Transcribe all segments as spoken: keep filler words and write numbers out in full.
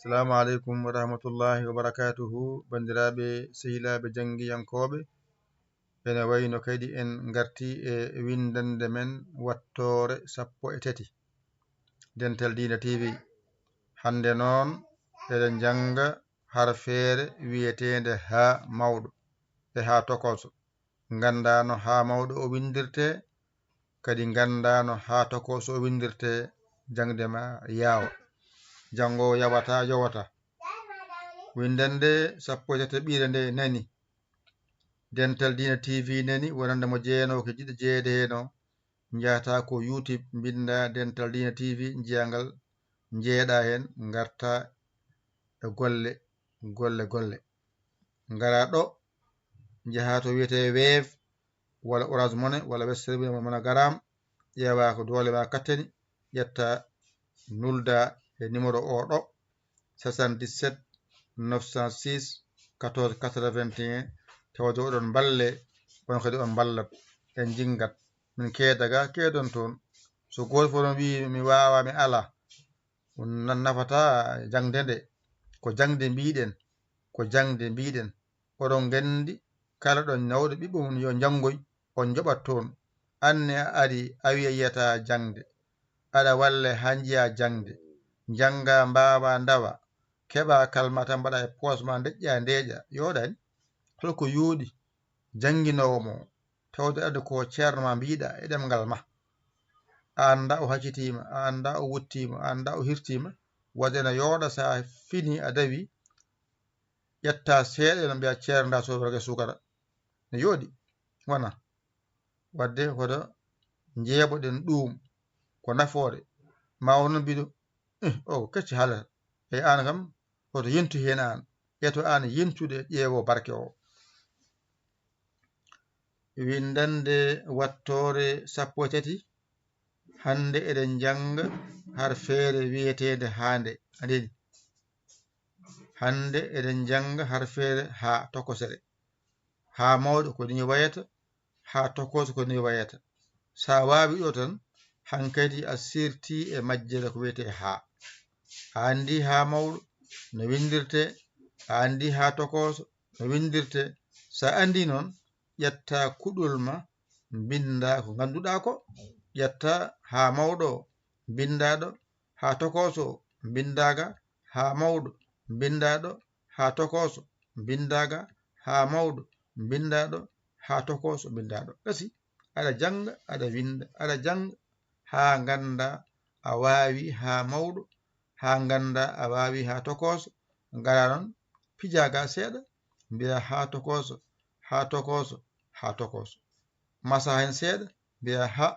Assalamu aleykum wa rahmatullahi wa barakatuhu. Banndiraaɓe, sehilaaɓe janngiyankooɓe, ene wayno kadi en ngarti e winndannde men wattoore sappo e tati, Dental Diina T V. Hannde noon, eɗen njannga harfeere wiyeteende haa mawɗo e haa tokooso. Nganndaa no haa mawɗo o winndirtee, kadi nganndaa no haa tokooso o winndirtee, jaŋde ma yaawa. Janngo yawata, yowata. Winndannde sappo e tataɓiire nde nani. Dental Diina T V nani, wonande mo jeenooke jiɗo jeede heen o, njahata ko YouTube, mbinnda Dental Diina T V, njiya ngal, njeeɗa heen, ngarta e golle, golle, golle. Ngara ɗo, njaha to wiyetee Wave, walla Orange Money, walla Western Union, walla MoneyGram, ƴeewa ko doole ma kattani, ƴetta, nulda e numéro o ɗo, soixante-dix-sept neuf cent six quatorze quatre-vingt-un, tawa oɗon mballe, on kadi on mballat, en jinngat. Min keeda ga, keedon toon. So gooto fof no wiyi, "Mi waawaa, mi alaa." Ɗum nan-, nafata jaŋde nde. Ko jaŋde mbiɗen, ko jaŋde mbiɗen. Oɗon nganndi, kala ɗo nawɗo ɓiɓɓe mum yo njanngoy, on njoɓat toon. Aan ne a ari, a wiya yiyataa jaŋde. Aɗa walle haa njiyaa jaŋde. Njanngaa, mbaawaa, ndawaa. Keɓaa kalma tan mbaɗaa e poos ma, ndeƴƴaa, ndeeƴaa. Yooɗaani. Hol ko yooɗi jannginoowo mo, tawde aɗa ko ceerno ma mbiɗa e ɗemngal ma? A anndaa o haccitiima, a anndaa o wuttiima, a anndaa o hirtiima. Waɗde ene yooɗa so a finii a dawi, ƴetta seeɗa, ene mbiya ceerno nda soodorga suukara. Ne yooɗi, wona. Waɗde hoto njeeɓoɗen ɗuum, ko nafoore. Ma o noon mbiɗo, "Eh, o ko kecce haalata." E aan kam, hoto yentu heen aan. Eto aan yentude ƴeewo barke o. Winndannde wattoore sappo e tati. Hannde eɗen njannga harfeere wiyeteende haande. A nani? Hannde eɗen njannga harfeere haa tokosere. Haa mawɗo ko ni wayata, haa tokooso ko ni wayata. So a waawi ɗo tan, hankadi a sirti e majjere ko wiyetee haa. A anndi haa mawɗo no winndirtee, a anndi haa tokooso no winndirtee. So a anndi noon, ƴetta kuɗol ma, mbinnda ko ngannduɗaa ko. Ƴetta haa mawɗo o, mbinnda ɗo, haa tokooso o, mbinnda ga, haa mawɗo, mbinnda ɗo, haa tokooso, mbinnda ga, haa mawɗo, mbinnda ɗo, haa tokooso, mbinnda ɗo. Gasi, aɗa jannga, aɗa winnda, aɗa jannga, haa ngannda a waawi haa mawɗo, haa ngannda a waawi haa tokooso. Ngara noon, pija ga seeɗa, mbiya haa tokooso, haa tokooso, haa tokooso. Masa heen seeɗa, mbiya ha,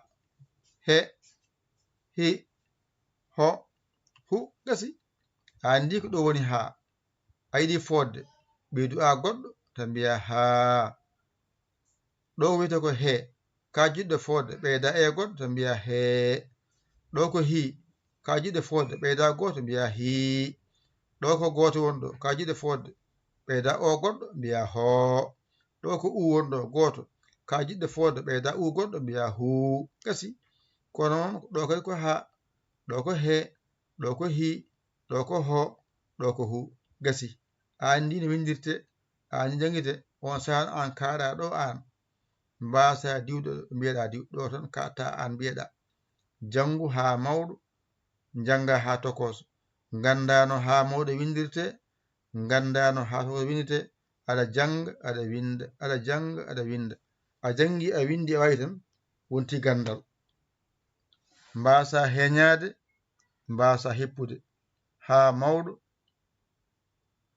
he, hi, ho, hu. Gasi, a anndi ko ɗo woni haa. A yiɗi fooɗde, ɓeydu a goɗɗo, tan mbiya haa. Ɗo wiyetee ko he, ka jiɗɗo fooɗde, ɓeyda e goɗɗo, tan mbiya hee. Ɗo ko hi, ka jiɗɗo fooɗde, ɓeyda gooto, mbiya hii. Ɗo ko gooto woni ɗo, ka jiɗɗo fooɗde, ɓeyda o goɗɗo, mbiya hoo. Ɗo ko u woni ɗo, gooto, ka jiɗɗo fooɗde, ɓeyda u goɗɗo, mbiya huu. Gasi. Kono noon, ɗo kadi ko haa, ɗo ko he, ɗo ko hi, ɗo ko ho, ɗo ko hu. Gasi. A anndi no winndirtee, a anndi janngirtee, on saan aan kaaɗa ɗo aan. Mbaasa diwde ɗo mbiyeɗa diw, ɗo tan kaaɗta aan mbiyeɗa. Janngu haa mawɗo, njannga haa tokooso. Ngannda no haa mawɗo winndirtee, ngannda no haa tokooso winndirtee, aɗa jannga, aɗa winnda, aɗa jannga, aɗa winnda. A janngi, a winndi, a waawi tan, wonti ganndal. Mbaasa heñaade, mbaasa hippude, haa mawɗo,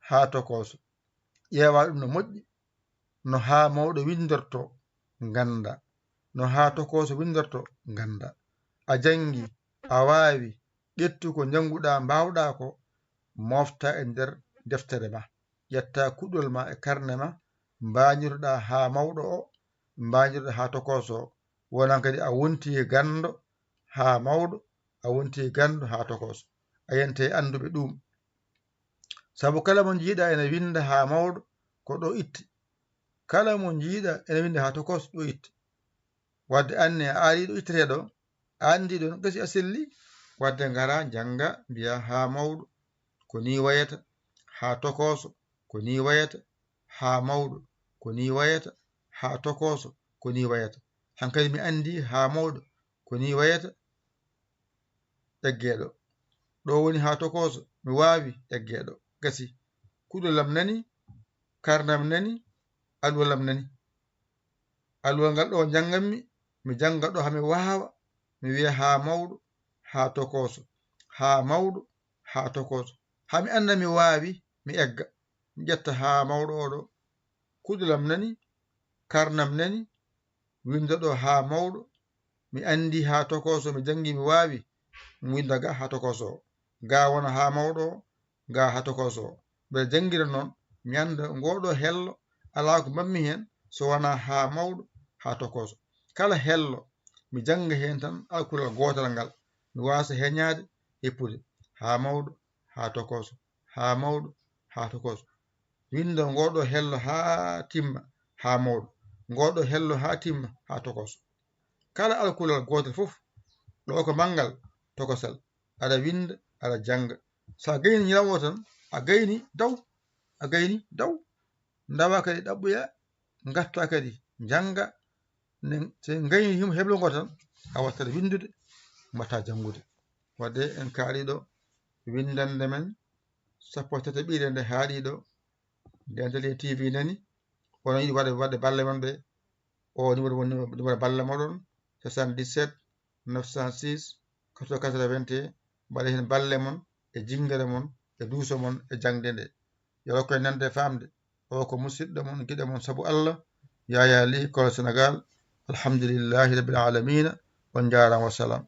haa tokooso. Ƴeewa ɗum no moƴƴi, no haa mawɗo winndortoo, ngannda. No haa tokooso winndortoo, ngannda. A janngi, a waawi, ƴettu ko njannguɗaa, mbaawɗaa ko, moofta e nder deftere ma. Ƴetta kuɗol ma e karne ma, mbaajorɗaa haa mawɗo o, mbaajorɗaa haa tokooso o. Wonan kadi a wonti ganndo haa mawɗo, a wonti ganndo haa tokooso. A yiyante e annduɓe ɗum. Sabu kala mo njiiɗaa ene winnda haa mawɗo, ko ɗo itti. Kala mo njiiɗaa ene winnda haa tokooso, ɗo itti. Waɗde aan ne a ari ɗo ittetee ɗo, a anndi ɗon, gasi a selli. Waɗde ngara, njannga, mbiya haa mawɗo, ko nii wayata, haa tokooso, ko nii wayata, haa mawɗo, ko nii wayata, haa tokooso, ko nii wayata. Hankadi mi anndi haa mawɗo, ko nii wayata, eggeeɗo. Ɗo woni haa tokooso, mi waawi, eggeeɗo. Gasi. Kuɗol am nani, karnam nani, alwal am nani. Alwal ngal ɗo njannganmi, mi jannga ɗo haa mi waawa, mi wiya haa mawɗo, haa tokooso, haa mawɗo, haa tokooso. Haa mi annda mi waawi, mi egga. Mi ƴetta haa mawɗo oɗo. Kuɗol am nani, karnam nani, winnda ɗo haa mawɗo. Mi anndi haa tokooso, mi janngi, mi waawi, mi winnda ga haa tokooso o. Ga wona haa mawɗo o, ga haa tokooso o. Mbeɗa janngira noon, mi annda ngoo ɗo hello, alaa ko mbaɗmi heen so wonaa haa mawɗo, haa tokooso. Kala hello, mi jannga heen tan alkulal gootal ngal, mi waasa heñaade, heppude, haa mawɗo, haa tokooso, haa mawɗo, haa tokooso. Winnda ngoo ɗo hello haa timma, haa mawɗo. Ngoo ɗo hello haa timma, haa tokooso. Kala alkulal gootal fof, ɗo ko manngal tokosal. Aɗa winnda, aɗa jannga. So a gayni ñalawma o tan, a gayni daw, a gayni daw. Ndawa kadi ɗaɓɓoya, ngatta kadi njannga. Ne, so en gayni himo heblo ngo tan, a wattat winndude, mbatta janngude. Wadde en kaali ɗo winndande men sappo e tataɓiire nde haaɗi ɗo, nde Daliya T V nani, onon yiɗi waɗde, waɗde balle mon ɗe, o numéro woni numéro balle moɗon, soixante-dix-sept neuf cent six quatre-vingts quatre-vingt-un, mbaɗa heen balle mon e jinngere mon e duuso mon e jaŋde nde. Yo rokko en nande e faamde. O ko musidɗo mon, giɗo mon sabu Allah, Yaya Ly, Kolo Senegal. Alhamdulillahi Rabbil Alamina. On njaaraama, wassalam.